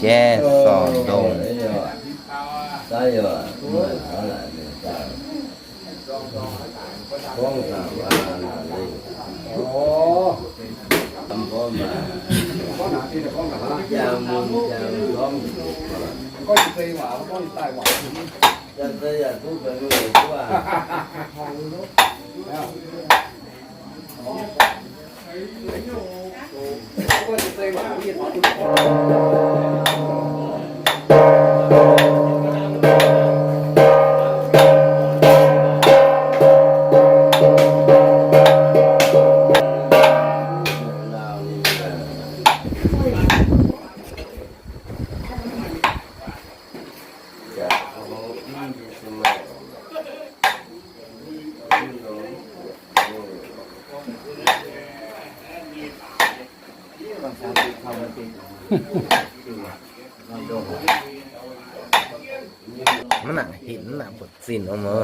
Jaiv sorng ndongh. Mv nangc hinc, mv nangc buatc zinh nor mv.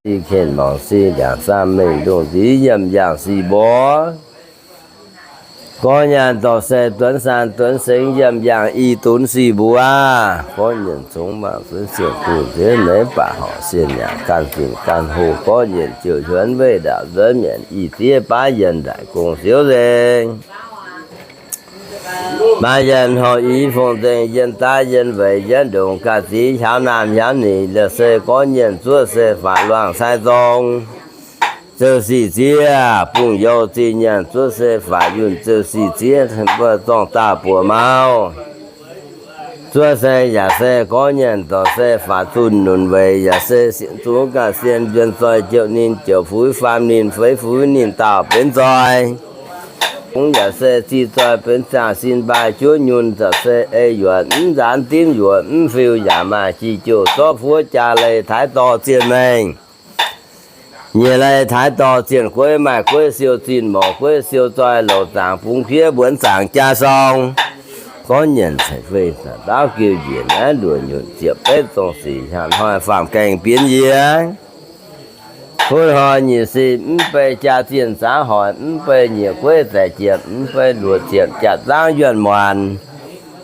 Sic ken mangc sic ndiangx saam mengh ndongh nziv yiem yangh sic mbuo. Gorngv nyaanh dorh se duonv saan duonv sengx yiem yangh i dunv sic mbuo. Gorngv nyienc congx mangc duqv sienx gu'nguaaz nziex meix baac horc sienx nyaanh ganh zinh ganh hoh. Gorngv nyienc ziouc hiuonv weih ndaauv nzuonx mienc i diev baav yienh ndaaic gong siouv nzengc. Maaih yienh horc i fong-nzengc yienh daav yienh weic yietv ndongc ga'zic hiaaux naamh hiaaux nyic la'se gorngv nyienc zuov se faatv luangh cai zong. Zouv sic ziev bungx you zinh nyaanh zuov se faatv yunh zouv sic ziev mbuo zorng daauh buoz mauv. Zuov se yaac se gorngv nyienc dorc se faatv zunh nunc weic yaac se sienx zungv ganh sien njuon zoih jouh ninh jouh fuix faam ninh feix fuix ninh daauh benx zoih. Fungx yaac se zih zoih benx zaangh sin mbaaih juov nyunh za'gengh se ei yuoqc mv nzaanx dimv yuoqc mv fiuv yaac maaih jih jouh zorqv fuov jaa leih taaix dorh zienh mengh. Nyiec leih taaix dorh zienh gueiv maaih gueiv siou zinh morc gueiv siou zoih louc zaangc bungx fiev mbuonx zaangc jaa sorng. Gorngv nyienc ceix fei za'ndaauv giu njiec naaiv nduoc nyunc ziepc betv zong sic hnyangx hnoi faam gaengh bienx yie. Butv hnoi nyic sic mv bei jaa zienh zaav hoic mv bei nyiec gueiv zaeqc jiepc mv bei luoqc ziepc jatc zaangv yuonh muonc.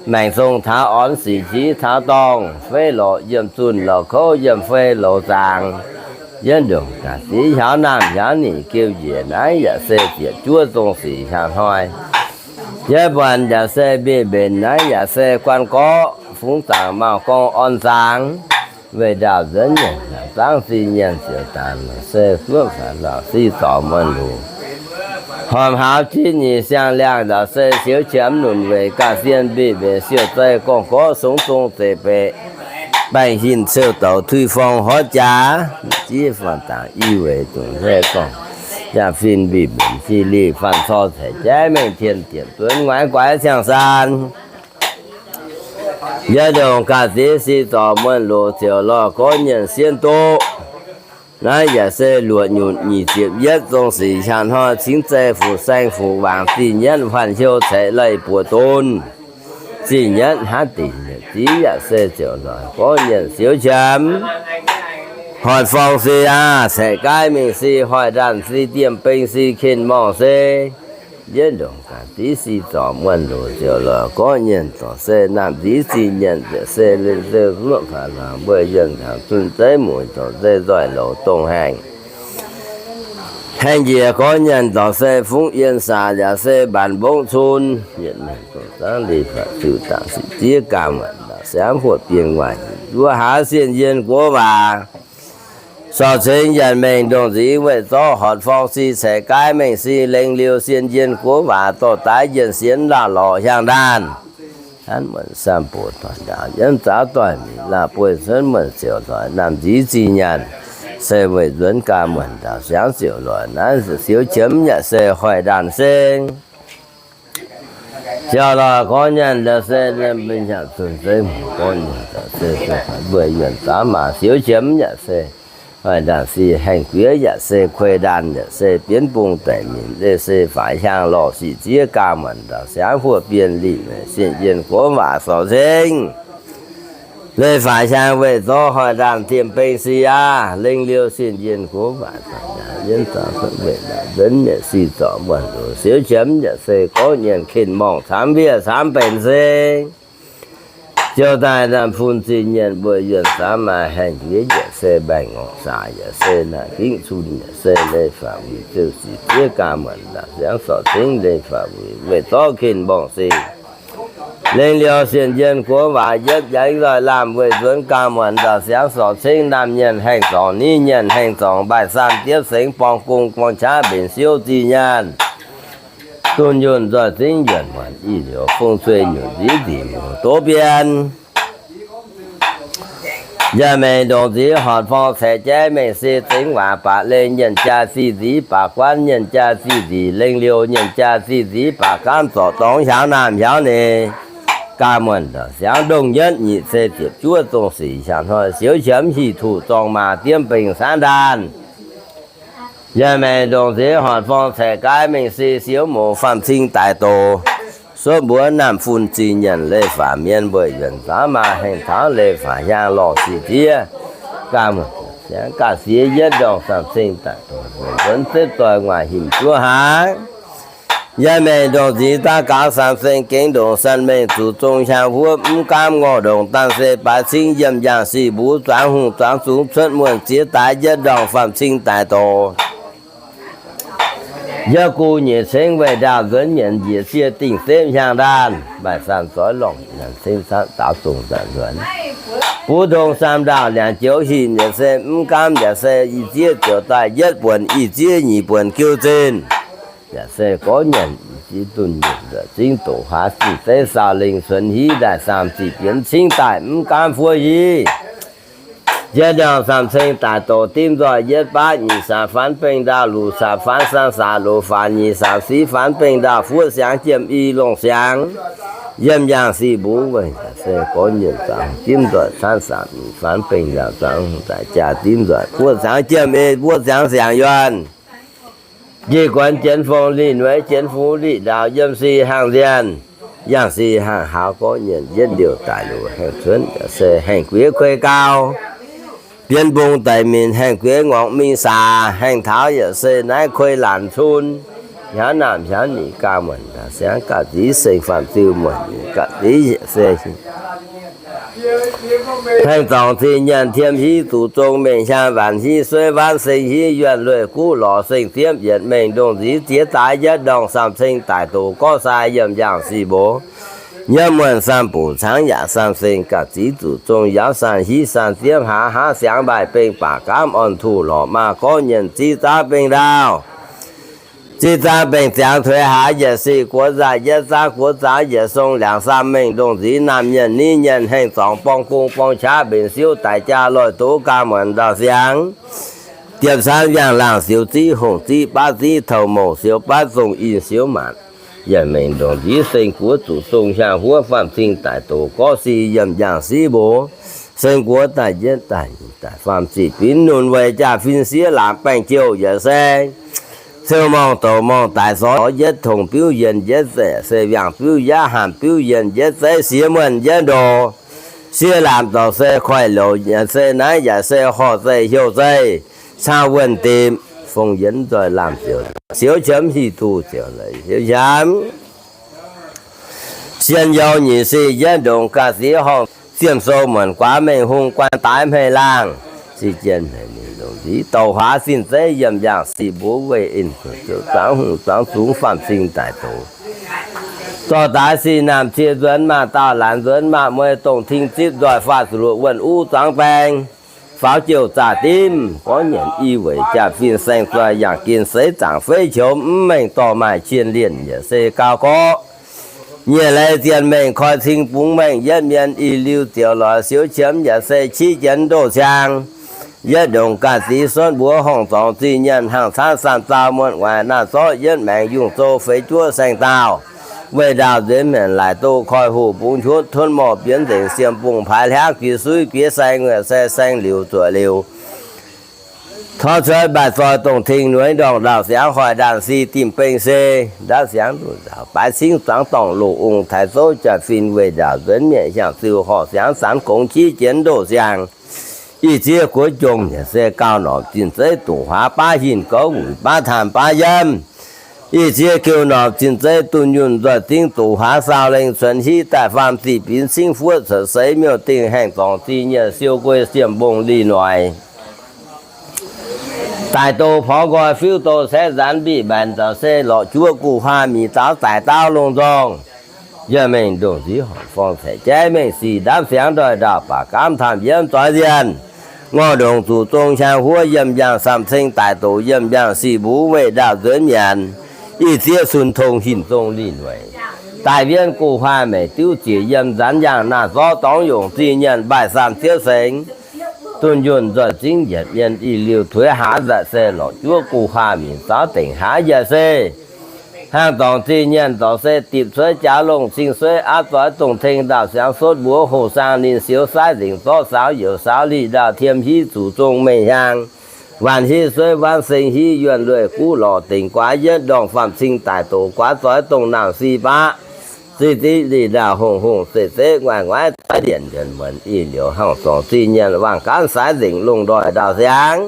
Maengc zong taux orn sic nqix taux dorngh feiv lorqc yiem zunh lorqc kouv yiem fei louz zaangc. yietv ndongc ga'ziv hiaaux naamh hiaaux nyic geu njiec naaiv yaac se ziepc juov zong sic hiaangx hnoi. Yietv buatc yaac se mbiv mbenc naaiv yaac se guan gorqv fungx zaangc mauh gorngv orn zaangc. Weih ndaauh nzuonx nyanc zaangc zingh nyanc ziouc dangc se zuoqv faaux lauh si zorc muonh loc. Horpc haaix jitv nyic siang-liangh ndaauc se siouv qiemx nunc weic ga'sien mbiv mbenc siouv zeiv gorngv gorqv sungx zong zeiv beqc baengh hinc ciouv douc tuix forng horv jaax. Jiex faanh dangc i weic dungc hle gorngv yaac fin mbiv mbenc sic lic faanh cor caic jaiv mengh tien diepc zuonx nguaaiv guaix ciangh saan. Yietv ndongc ga'ziv si zorc muonh loc ziouc lorh gorqv nyienh sienh doqc. Naaiv yaac se luoqc nyutc nyic ziepc yietv zong sic hiaangx hnoi cingv zei fuc saeng fuc waangc zingh nyienv faanh hnyouv caeqv leih buoz-don. Zingh nyienv hnangv dingc ziv yaac se ziouc lorh gorqv nyienh siouv qiemx. Hoic forng si aav, caeqv gaaiv mengh si, hoic ndaanh si, diemh beng si, kin morngh se, yietv ndongc ga'ziv si zorc muonh loc ziouc lorh gorqv nyienh dorc se naamh nziv zingh nyanc ziouc se linh se zuoqv faaux laangc mbuo yuonh taux zunh zeiv mueic dorc se nzoih louz dongh haengh. Haengh njiec gorqv nyienh dorc se fungv yien saax yaac se mbaanc mbongv cun. Yietv mengh dongh zaangv leiz-baaix ziux dangc sic ziev ganh muonc ndaauc siangv huoqv bienh nguaaic njuov haav sienh yien guoqv waac. Sorc cingx yietv mengh ndongh nziv weih zorqv horpc forng si caeqv gaaiv mengh si lengh liuz sienh yien guoqv waac dorh daaih yienh sienx laauh lorqc hiaangx ndaanh. Hnangv muonc sam boc doic ndaauc yienv zaauv doic mingh laauh bueix cuotv muonc ziouc loic naamh nziv zingh nyanc. Se weic nzuonx ganh muonc ndaauc siangv ziouc loic naaiv siouv qiemx yaac se hoic ndaanh seng. Ziouc lorh gorqv nyienh se mbuo nyanc zunh zeiv mueic gorqv nyienh se mbuo yuonh zaamv maah siouv qiemx yaac se hoic ndaanh si haengh guiev yaac se kuei ndaanh yaac se bienv bung daic minc leiz se faix hiaang lorh sic ziev ganh muonc ndaauc siangv huoqv bienh lih meic sienh yien guoqv waac sorc cingx. Leiz faix hiaang weih zorqv hoic ndaanh diemh beng si aav, lengh liuz sienh yien guoqv waac sorc yaac yienv zorc weic ndaauc nzuonx nyeic si zorc muonh loc siouv qiemx yaac se gorqv nyienh kin morngh camv wiev camv benx se ziouc daaih naamh fun zingh nyienh mbuo yuonh zaamv maah haengh guiev yaac se mbaengx ngorc saac yaac se naaic gingv cun yaac se leiz faaux wuic ziouc sic ziev ganh muonc ndaauc siangv sorc cingx leiz faaux wuic weic zorqv kin morngh se lengh liuz sienh yien guoqv waac yietv yaengx nzoih laamh weih nzuonx ganh muonc ndaauc siangv sorc cingx naamh nyienh haengh zorngc niv nyienh haengh zorngc mbaih san diepv sengx borng gong borng qaqv mbenc siouv zingh nyaanh. Dunh yunh nzoih zingv yuonc muonc i liouc fong cuei nyunc nziv nzic muoz doz bienh. Yaac mengh ndongc nziv horpc forng caeqv jaiv mengh se zengx waac baac leih nyienh jaa zih nziv baac guanv nyienh jaa zih nzic lengh liuz nyienh jaa zih nziv baac gaamv zorc dorngx hiaaux naamh hiaaux ninh. Ganh muonc ndaauc siangv ndongh yietv nyic se ziepc juov zong sic hiaangx hnoi siouv qiemx hieh tuc zorng maah diemv bengh saanv ndaanh. Yaac mengh ndongc nziv horpc forng caeqv gaaiv mengh si siouv moc faam cing daic doc. Suotv mbuov naamh fun zingh nyanc leiz faaux mienh mbuo yuonc zaamv maah haengh taux leiz faaux hiaang lorh sic ziev. Ganh muonc siangv ganh siev yietv ndongh faam cing daic doc, nzuonx setv doic nguaaic hinc juov haaix. Yaac mengh ndongc nziv daav gaux san seng gengx ndongc san mengh zuqc zong hiaang huov mv gaamv ngorc ndongc daan se baaix cingv yiem yaangh sic mbuv zuangx hungh zuangx zungx cuotv muonh ziex daaih yietv ndongh faam cing daic doc. Yaac guv nyeic cengv weih ndaauh nzuonx nyienc njiec sie dingh sepv hiaang ndaanh, maaih san zoix longc nyanc cengv cav daaux zong nzanc nzuonx. Buv ndongh saam ndaauh liangc joux hinc yaac se mv gaamv yaac se i zieqv ziouc daaih yietv buonc i zieqv nyic buonc jiu zinh. Yaac se gorngv nyanc i zieqv dunh nyiemc nzuonc zingv doqc huaax zinh zeiv saau lingh cuonx hiv ndaaih saam ziqc bienx cingv daaih mv gaamv fuov hiv. Jiex ndiangx saam ceng daaih doqc dimv nzoih yietv baav nyic saam faanx bengh ndaauh luc saam faanx san saam luc faanx nyic saam siv faanx bengh ndaauh fuov siangx jiem i longh siangx. Yiem yaangh sic mbuv weih se gorngv nyiemc zaangc dimv nzoih caanv saam nyic faanx bengh ndaauh zaangc daaih jaa dimv nzoih fuov siangx jiem ei fuov siangx siangx yuonh. Njiec guonx jienv fong lih nueiz jienv fuv lih ndaauh yiem sic hangh nzienh. Yangh sic hangh haaux gorngv nyienc yietv liouh daaih luc haengh cuotv yaac se haengh guiev kuei gau. Bienx mbong daic minc haengh guiev ngorc mingh saax haengh taux yaac se naaiv kuei laanc cun. Hiaanv naamh hiaanv nyic ganh muonc ndaauc siangv ganh zix seng faam ziu muonc nyic ganh zix yaac se Hengx dorngc zinh nyaanh tiem hiv zuqc zong mengh hiaang waanc hiv sueiv waanv seng hiv yuonh lueic guv lorz seng ziepv yietc mengh ndongh nziv ziex daaih yietv ndorngh samh ceng daic doqc gorqv sai yiem yangh sic mbox. Nyiemv muonh samh buc caangv yaac samh seng ga'ziv zuqc zong yaauv san hiv san ziepv hlaax hlaax siangx mbaaih beng baac gaamv orn tuh lorqc maah gorqv nyienc ziv zaangv beng ndaauh. Ziv zaangv bengh ziangx tuix hlaax yietc sic guoqv nzaaih yietv zaangv guoqv zaangv yietc song liangx samh mengh ndongh nziv naamh nyienc niv nyienc hengx zorngx borng gong borng qaqv mbenc siouv daic jaa loih doz gaam muonc ndau siangx. Diepv caanv yangh laangh siouv ziv hongh ziv baav ziv touh mouc siouv baav zongh in siouv maanc. Yaac mengh ndongc nziv seng guoqv zuqc zong hiaang huov faam cing daic doqc gorqv si yiem yangh siv mbox. Seng guoqv daaih yietv daaih nyeic daaih faam ziqc binv nunc weic jaa fin siev laangz baengh jouh yaac se Ceu morngh douc morngh daic sorx yietv tongc biuv yienh yietv zeiv se wiangh biuv yietv hanc biuv yienh yietv zeiv siev muonh yietv ndoh. Siev lamz dorc se koiv-louc yaac se naaiv yaac se horh zeih heuc zeih cau wuonh dipc fong yienv nzoih lamh ziouc siouv qiemx hiv duqv ziouc leiz siouv qiemx. Sien you nyic sic yietv ndongc ga'sie horngh ziemh sou muonc guaax mengh hung guan daaix hmei laangh. Sic jien hmei ninh longc nziv douc huaax zinh zeiv yiem yangh sic mbuov weih in zuqc ziouc zuangx hungh zuangx zungx faam cing daic doqc. Zorqv daaix sic naamh cie nzuonx maah daauh laanh nzuonx maah mueiz dongh ting zipv nzoih faah zuqc luoqc wuonh uv zuangx baeng. Faaux jouh zaah dimv gorngv nyienc i weic jaa-fin saeng zoih yangh gin seix zaangc feiv qomx mv mengh dorh maaih qienh lienh yaac se gau gorqv. Nyiec leiz zienh mengh koi cing bungx mengh yietv mienh i liuz ziouc lorz siouv qiemx yaac se qiv jienx ndoh ciang. Yietv ndongc ganh zix suonv mbuox horngh zorngx zinh nyaanh hnangv camv samh zaux muonh nguaaic naaiv zorqv yietv maengx yungh zou feix juov saeng-daauh. Weih ndaauh nzuonx mienc laaic doh koi hoh bungx nqutv tuonv morh bienv nzengc siem bungx paaix hlangv guix suiv guix saeng nguoqc se saeng liuz zuoqc liuz. Torv cuotv mbaaih zoi dongh tengx nueiz ndorngh ndau-siangx hoic ndaanh si dimh beng se ndaauv siangx nduqc nzaaux baaix cingv zuangx dorngh loz ong taaix zouv jaa-fin weih ndaauh nzuonx mietc hiaangx ziuh horqc siangx zanx gongx qiv jienx ndoh siang. Ih ziex guoqv jongh yaac se gauh norqc zinh zeiv doqc huaax baav hinc gouv wuic baav taanh baav yiem. Ih ziex giuh norqc zinh zeiv dunh yunh nzoih zingv doqc huaax saau lengh cuonx hiv daaih faam ziqc binx cingv fuoqv cuotv seix miuc-dingh haengh dorngc zinh nyieh siou guei siem mbong lih noic. Daaih doh porv nqoi fiuv doh saeqv nzaanx mbiqv mbaanc zaux se lorqc juoqv guv huaah miqc zaaux daic daauv longh nzorngh. Yie mengh ndongc nziv horngc forng caeqv jaiv mengh sic ndaamv siangx ndoih ndaauh baac gaamv taamh yiemv zoix nzienh. Ngorc ndongc zuqc zong hiaang huov yiem yangh samh ceng daic doqc yiem yangh sic mbuv weih ndaauh nzuonx mienc. Ih zieqv sun tong hinc zong lih noic. Daaih wienv guv huaah meic diuv ziec yiem nzanx yangh naaiv zorqv dorngx yongc zinh nyaanh mbaaih samh ziouv sengx. Dunh yunh nzoih zingv yietc mienh ih liuz tuix haax nzatc se lorqc juoqv guv huaah miqc zaaux dengc haax yaac se Hnaangx dorngc zinh nyaanh dorngc se dipc cuotv jaax longh cing sueiv aapv zoix dongh tengx ndaauh siangx sotv mbuox hoh saang ninh siouv saaiv nzengc zorqv saaux youz saaux lih ndaauh tiem hiv zuqc zong mengh hiaang. Waanc hiv sueiv waanv seng hiv yuonh lueic guv lorqc dengc guaax yietv ndorngh faam cing daic doqc guaax zoix dongh naamh si baqv. Zinh ziv lih ndaauh hongh hongh zeiv zeiv nguaaic nguaaiv zoix ndienc njuonc muonc ih liouc hnaangx dorngc zinh nyaanh waangh gaanv saaiv nzengc longh ndoih ndaauh siangx.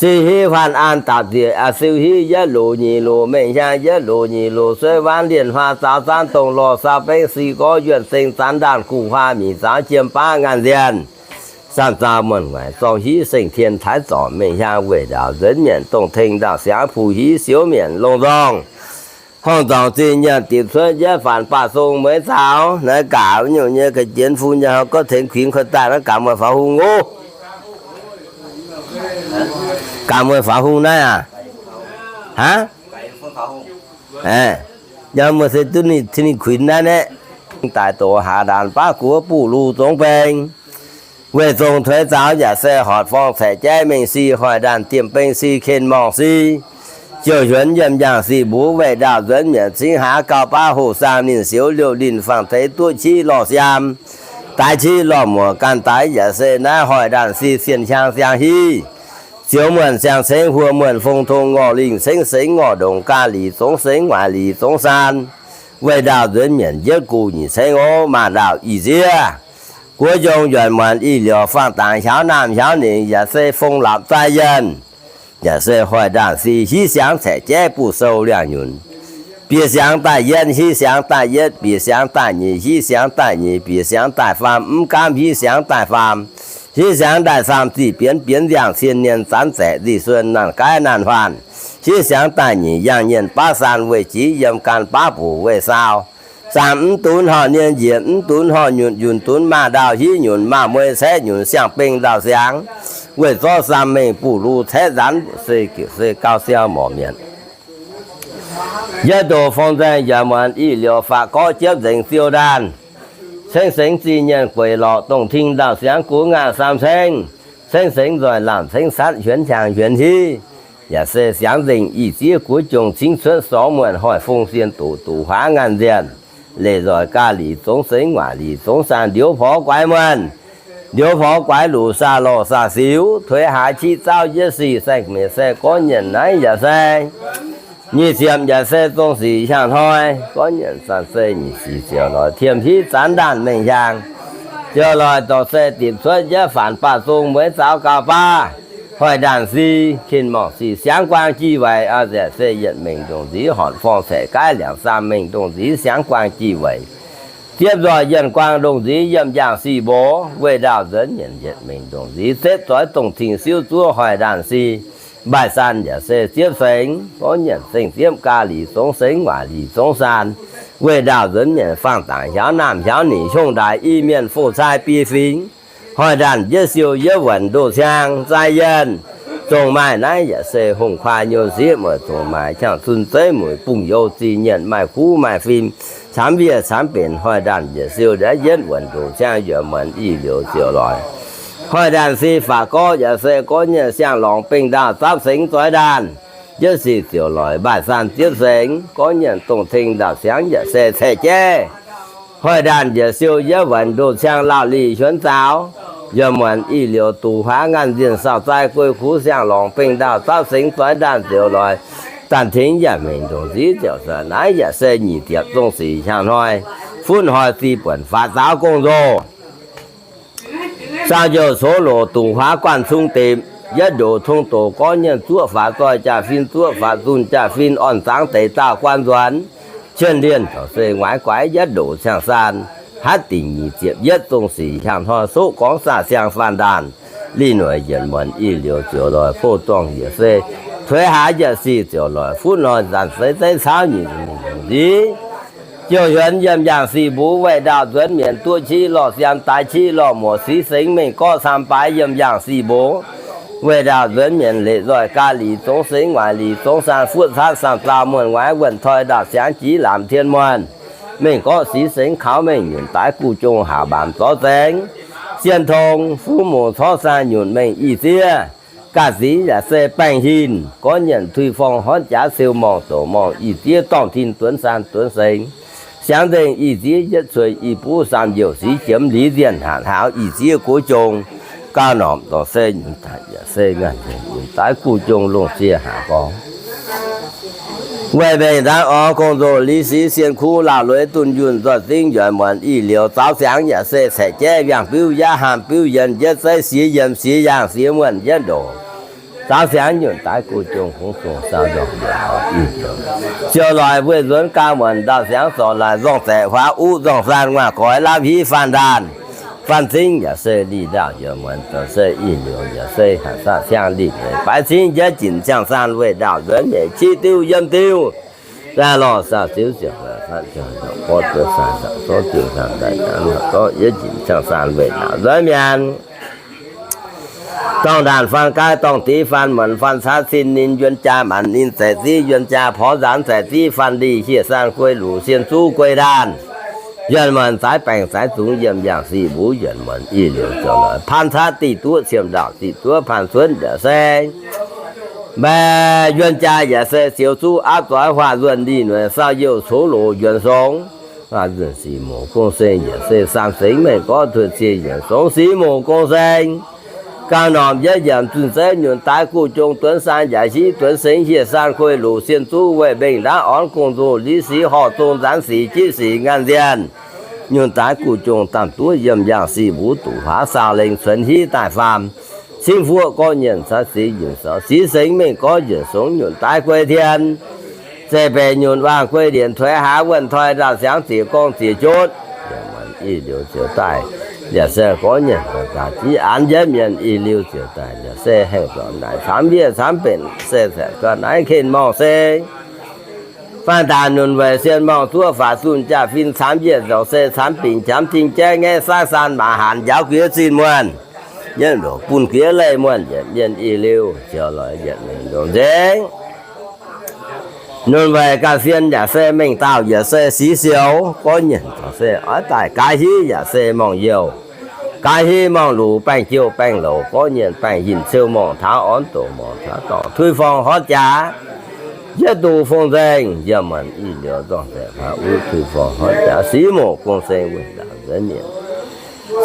Si hiv huaanh an dapc nzieqc aqv siou hiv yietv loz nyic loz mengh hiaang yietv loz nyic loz sueiv waanv lienh huaah zaaux zaanv dongh lorh saau bengv si gorv yuonh seng zanv ndaanh guv huaah miqc zaaux jiem baav ngaanh nzienh. Samh zaaux muonh nguaaic zorng hiv seng tien taaix zorc mengh hiaang weic ndaauh nzuonx mienc dongh tengx ndaauh siangx puq hiv siouv mienc longh nzorngh. Horngh dorngc zinh nyaanh dipc cuotv yietv faanx baah zong mueiz zaaux naaiv gaax nyungc nyei ga'jienv fun nyei gorv tengx kuinx koi daaih naaiv gaax mueiz faaux hung oc. Gaax mueiz faaux hung naaiv aac. Aav, yaac mueiz se duqv ninh kuinx naaiv naeqv. Daic doqc haax ndaanx baav guoqv buv lu zongx beng. Weih zong tuix zaaux yaac se horc forng caeqv jaiv mengh si hoic ndaanh diemh beng si ken morngh si. Jouh hiuonx yiem yangh si mbuv weih ndaauh nzuonx mietc cingv haax gauh baav hoh saang ninh siouv liouh linh fangx deix duqv qiv lorh siaam. Daaix qiv lorh muoc ganh daaix yaac se naaiv hoic ndaanh si sienh hiaang siang hiv. Ziouv muonh siang-cengv huo muonh fong tong ngorc lingh cengv sengx ngorc ndongc ga'lic zongx sengx waaic lic zongx saan. Weih ndaauh nzuonx mietc njietv guv nyic cengv ov maanc ndaauh ih zieqv. Guov njong njuonc muonc ih liouc faang dangx hiaaux naamh hiaaux ningc yaac se fong lapc zaaih yienh. Yaac se hoic ndaanh si hiv siangx caeqv jaiv buv sou liangh nyunc. bieqc siangx daaih yietv, hiv siangx daaih yietv, bieqc siangx daaih nyeic, hiv siangx daaih nyeic, bieqc siangx daaih faam, mv gaamv hiv siangx daaih faam, hiv siangx daaih faam, zih bienx bienx nziaangc, cien nien zanc zaeqc, zih suon naanc gaaiv naanc huaanh, hiv siangx daaih nyic, yangh nyienh baav saan, weih jiex yiem gan baav buc weih saau, saam mv dunx horh nien njiec, mv dunx horh nyunc, yunh dunx maah ndaauh, hiv nyunc maah muei, caeqv nyunc siang-beng ndau-siangx, weih zorqv saam mengh buv lu caeqv nzaanx, se giuc se gauh siau morc mienc. Yietv ndoqc fong nzaeng njueic muonz ih liouc faqv gorqv jiepv nzengc ziouc ndaanh, ceng sengx zih nyienz gueic lorqc dongh ting ndau-siangx gux ngaanh saam ceng, ceng sengx nzoih laamh ceng catv huonx hiaangx huonx hiv, yaac se siangx nzengc ih zieqv guoqv jongh cingv cuotv sorngv muonh hoic fong sien doqc doqc huaav ngaanh nzienh, leiz nzoih ga'lic zongx sengx waac lic zongx saan ndiouv porv guaix muonh, ndiouv porv guaix luc saa lorh saa siux, tuix haaix qiv zauv yietv sic saeng-mieqc se gorngv nyienh naaiv yaac se nyic ziepc yaac se zong sic hiaangx hnoi, gorngv nyienh saan se nyic sic ziouc loic tiemh hiv zanc ndaanh mengh hiaangx, ziouc loic dorc se dipc cuotv yietv faanx baav zong mueiz zaux gaux baav, hoic ndaanh si, kin morngc sic siangv guaang jih weic, aa nzieqc se yietc mengh ndongc nziv hornc forng caeqv gaaiv liangx saam mengh ndongc nziv siangv guaang jih weic, ziepv nzoih yienh guaang ndongc nziv yiem njang sic mbox, weih ndaauh nzuonx mienh yietc mengh ndongc nziv, setv zoix dongh cing siouv zuov hoic ndaanh si, mbaih saan yaac se ziepv sengx, gorngv nyienc zengh ziepv ga'lic zongx sengx waac lic zongx saan, weih ndaauh nzuonx mienh faang dangc hiaaux naamh hiaaux ningc hiong ndaaix i mienh foh cai biei fingx, hoic ndaanh yietv siou yietv wuonc ndoh ciang zai yienh, zongh maaih naaiv yaac se hungh kuaai nyou sieqv mueic zongh maaih qangx zun zeiv mueic bungx you zih nyienc maaih kuv maaih fim, camv wiev camv benx hoic ndaanh yietc siou ndaaiv yietv wuonc ndoh ciang yuoqc muonz ih liouc ziouc loic. Hoic ndaanh si faqv gorqv yaac se gorngv nyienc siang-lorngc bengh ndaauh zapv sengx zoix ndaanh, yietv sic ziouc loic mbaih saan ziepv sengx, gorngv nyienc dongh ceng ndaauh siangv yaac se caeqv jaiv. Hoic ndaanh yietc siou yietv wuonc ndoh ciang laauh lih hiuonv zaaux, yuoqc muonz ih liouc duqv huaav ngaanh nzienh saauh zai guei kuv siang-lorngc bengh ndaauh zapv sengx zoix ndaanh ziouc loic, daanh tengx yaac mengh ndongc nziv ziouc suonc naaiv yaac se nyic ziepc zong sic hiaangx hnoi, funv hnoi zih buonc faaux zaaux gong-nzou. Saang-youh cox loc dungc huaav guanh cung depc, yietv ndoqc tong doqc gorngv nyienc zuoqv faaux zoih jaa-fin, zuoqv faaux zunh jaa-fin, orn-zangx deix daauh guan nzuonx, cien lienh corc se nguaaiz guaix yietv ndoqc ciang saan, hatv dingc nyic ziepc yietv zong sic hiaangx hnoi soqv gorngv saah siang faanh ndaanh, lih noic yietc muonz ih liouc ziouc loic, poh zorngh yietc se tuix haaix yietc sic ziouc loic, funv hnoi nzanc seix zeiv cauv nyic nziv, jouh hiuonx yiem yangh sic mbuo weih ndaauh nzuonx mienh duqv qiv lorh sian daaix qiv lorh muoc sic sengx mengh gorqv camv baaix yiem yangh sic mbuo weih ndaauh nzuonx mienh leic nzoih ga'lic zongx sengx waaic lic zongx saan fuoqv catv saam zaah muonh waaic wuonh toi ndaauh siangx jiex laamz tien muonh, mengh gorqv sic sengx kaux mengh nyunc daaix guv jong haac mbaamz zorv zengx, sien tong fuv mouc corv saan nyunc mengh ih ziev, ga'zic yaac se baengh hinc gorngv nyienc tui forng horntv jaax siou morngh doqc morngh ih ziev dorngh tin duonx saan duonx sengx, siangx nzengc ih ziev yietv cuei ih buv saam youc sic jiemx liz nzienh hatc hlauv ih ziev guv jong, gauh norqc dorh se nyunc daaih yaac se ngaanc nzengc nyunc daaix guv jong lungh cie haac gorngv weih mengh ndaangc orv gong-nzou liz sic sien kuv laauh lueiz dunh yunh nzoih zingv yuoqc muonz ih liouc zaaux siangx yaac se caeqv jaiv wiangh biuv yaav haamh biuv yienh yietv zeiv siex yiem siex yaangh siex muonh yietv ndoqc, zaaux siangx nyunc daaix guv jong hungh zong saau nzorngc mbienc orv ih ziouc loic weih nzuonx gau muonc ndau siangx zorc laaic nzorng zaeqc huaav uv nzorng saan nguaaic goix lapv hiv faanh ndaanh, faanh cingv yaac se lih ndaauh yuoqc muonz zoux se ih liouc yaac se hatc saah siang lih leiz baaix cingv njiec jinc ciang saan weih ndaauh nzuonx nyeic qiv diuv yiem diuv, daaih lorh saah ziouv ziouc gorngv duqv saan zorqv diuv saan daaih dangx zorqv yietv jinc ciang saan weih ndaauh nzuonx mienh dorngh ndaanh faanh gaaiv, dorngh div faanh muonc, faanh caav cin ninh yuon jaa maanc ninh zaeqc ziv, yuon jaa porv nzaanx zaeqc ziv faanh lih hieh saan guei luc sien zuv guei ndaanh, yuonh muonc zaaix baengc zaaix zungx yiem yangh sic mbuo yuonh muonc ih liouc ziouc loic paan caav diqc duqv ciemx ndaauh diqc duqv paan cuotv yaac se mbaeqc yuon jaa yaac se cioux zuv aapv zoix huaah nzuonh lih noic saau youh cox loc yuonx songx, nzuonx sic mouc gong seng yaac se saam sengx mengh gorqv tuoqv cie yuonx songx sic mouc gong seng, gauh norm yietv yiemc zunh zeiv nyunc daaix guv jong duonx saan yaac hiv duonx sengx hieh saan guei luc sien zuv weih mbengh ndaauv orn gong-nzou liz sic horh zong nzaanx sic jiv sic ngaanh nzienh, nyunc daaix guv jong daanh duqv yiem yangh sic mbuo duqv huaav saau lengh cuonx hiv daaih faam, cingv fuoqv gorqv nyienc caux sic nyunc saux sic sengx mengh gorqv njiec songx nyunc daaix guei tien, Zeiv-baeqc nyunc waangh guei ndienc tuix haaix wuonh toi nzauh siangx ziec gong ziec jotv. Yaac muonc i liuz ziouc daaih, yaac se gorngv nyienh daaih jiv an jienv mienh i liuz ziouc daaih, yaac se hengx zorc naaic camv yieqv camv benx se saeqc zorc naaiv ken morngh se Faanh daaih nunc weic sien morngh zuov faaux zunh jaa-fin camv yieqv zoux se camv bingc camv ting jaiv ngaeqv saav saan maac hanc njaaux guiex zinh muonh, yietv loc bun guiex leih muonh yietc mienh i liuz ziouc lorz yietc mengh ndongc nzengc. Nunc weic ganh sien yaac se mengh dauh yaac se six siou gorngv nyienh dorngc se oix daaih gaav hiv yaac se morngh youh, gaav hiv morngh luc baengh jouh baengh louc gorngv nyienh baengh hinc ciou morngh taux orn doqc morngh taux dorngc tuix forng horv jaax, yietv duqv fong nzengc yiem muonc i liuz zorngh deix hnangv uv tuix forng horv jaax six moc gong seng wuov ndaangc nzuonx mienh.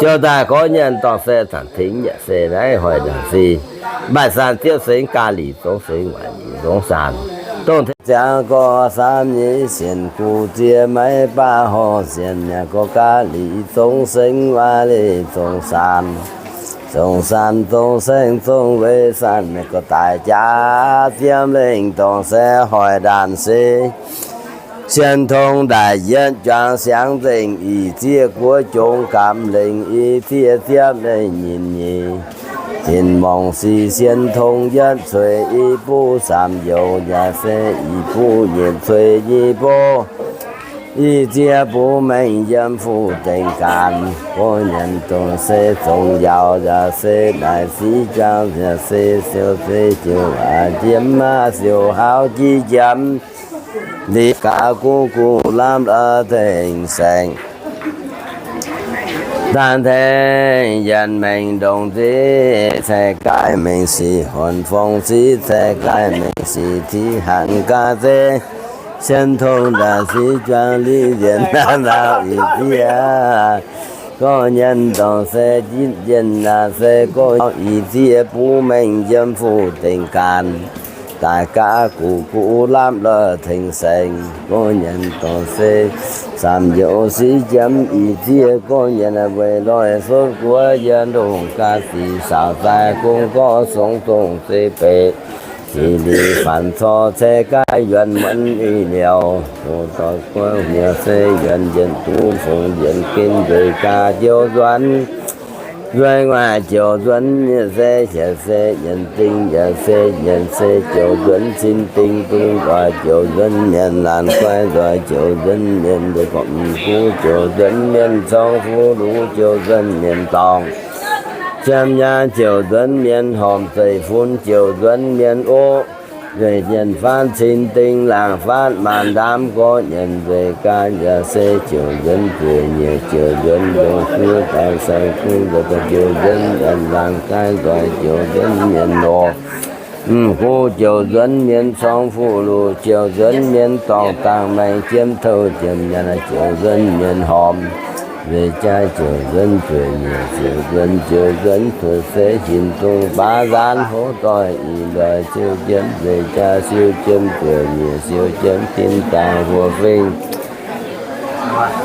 Ziouc daaih gorngv nyienh dorngc se zanc tengx yaac se naaiv hoic ndaangc si, mbaih saan ziouv sengx gaax lic zongx sengx waaic lic zongx saan, dongh tengx ziangx gorx samv nyei sienx gu ziex maiv baav horh sienx yaac gorx gaax lic zongx sengx waaic lic zongx saan, zongx saan zongx sengx zongx weic saan mienh gorx daaih jaax ziemx lengh dorngc se hoic ndaangc se Sien tong ndaic yietv juangc siangx nzengc, ih zieqv guoqv jongx gamx lengc, ih zieqv ziepv lengc nyinh nyeic. Tin-morngh sic sien tong yietv cueix, i buv saamv youz yaac se ih buv nyeic cueix nyei buv. Ih zieqv buv mengh yiem fuqv dengx gaanv, gorngv nyanc dongh se zongx yauz yaac se naaic siqv juangc yaac se siou se jiouc aqc jiemv maah siouc haauv jiv jiemv. Liuz gaax guv guv lamh la'tengx saengx. Daan tengx yienx mengh ndongc nziv, cai gaaih mengh sic horn fong siqv, cai gaaih mengh sic tiqv hanc gaax zeiv. Sien tong ndaaih siqv juangc liqv nzien naaiv ndau ih zieqv. Gorngv nyanc dorngc se jitv nzien naaic se gorngv ih zieqv buv mengh yiem fuqv dengx gaanv. Daaih gaax guv guv lamh la'tengx saengx. Gorngv nyanc dorngc se saamv youz siqv jiemv ih zieqv. Gorngv nyanc weic loih sotv guoqv yiem ndongc ga'sic saauc zaaih gong gorqv songx dongh zei beic. Sic lic faanx cor cai gaaix yuonx muonz i liouh, hoc doic guoqv hmiev se yuonx yienx duqv fongx yienx gen nzueic gaax jouv nzuonx. Nzueic nguaaic jouv nzuonx mienh se hietc se yienx ding yaac se yienx se jouv nzuonx cin ding dungz nzoih jouv nzuonx mienh laanh guai nzoih jouv nzuonx mienh nduqc gorqv m'guv jouv nzuonx mienh corng fuqv luc jouv nzuonx mienh dorngc. Ziepv nyaanh jouv nzuonx mienh hormc zeiv fun jouv nzuonx mienh oqv. Nzueic jienh faanv cin ding laangc faanv maanc ndaamv gorqv nyanc nzueic gaax yaac se jouv nzuonx nzueic nyeic jouv nzuonx ndongc guv daaih saeng guv nzuonx jouv nzuonx nyanc laangc gaaix nzoih jouv nzuonx mienh oqv. M'guv jouv nzuonx mienh corng fuqv luc jouv nzuonx mienh dorngc dangh maengx jiem touv jiem nyanc jouv nzuonx mienh hormc. Nzueic jaa jouv nzuonx nzueic nyeic jouv nzuonx jouv nzuonx tuoqc se hinc dungz baav nzaanv hov doic ih ndoih siou jiemv nzueic jaa siou jiemv nzueic nyeic siou jiemv tin dangh huoqv fingx.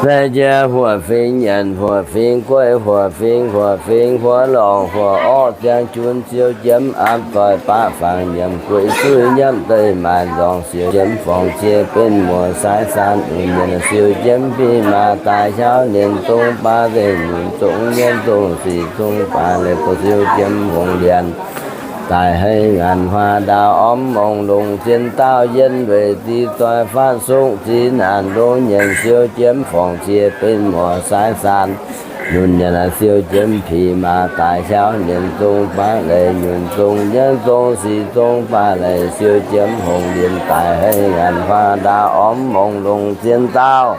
Sai jiex huoqv fingx nyanc huoqv fingx gueiv huoqv fingx huoqv fingx huoqv lorngc huoqv orqv ziangh junc siou jiemv aapv doic baqv fangx nyiemc gueix suiv nyiemv deic maaic nzorngc siou jiemv forng cie benv muoz saaiv saan lunx nyanc siou jiemv biv maa daaih hiauv ninh zong baav nzengc nyunc zong nyienv zong sic zong baav leiz gorx siou jiemv hungh lienh daaih hei ngaanc huaang ndaauv ormv mongh longc zien daauh yien weic ziex doic faatv sokv ziex naanc longx nyanc siou jiemv forng cie benv muoz saaiv saan lunx nyanc siou jiemv biv maa daaih hiauv ninh zong baav leiz nyunc zong nyienv zong sic zong baav leiz siou jiemv hungh lienh daaih hei ngaanc huaang ndaauv ormv mongh longc zien daauh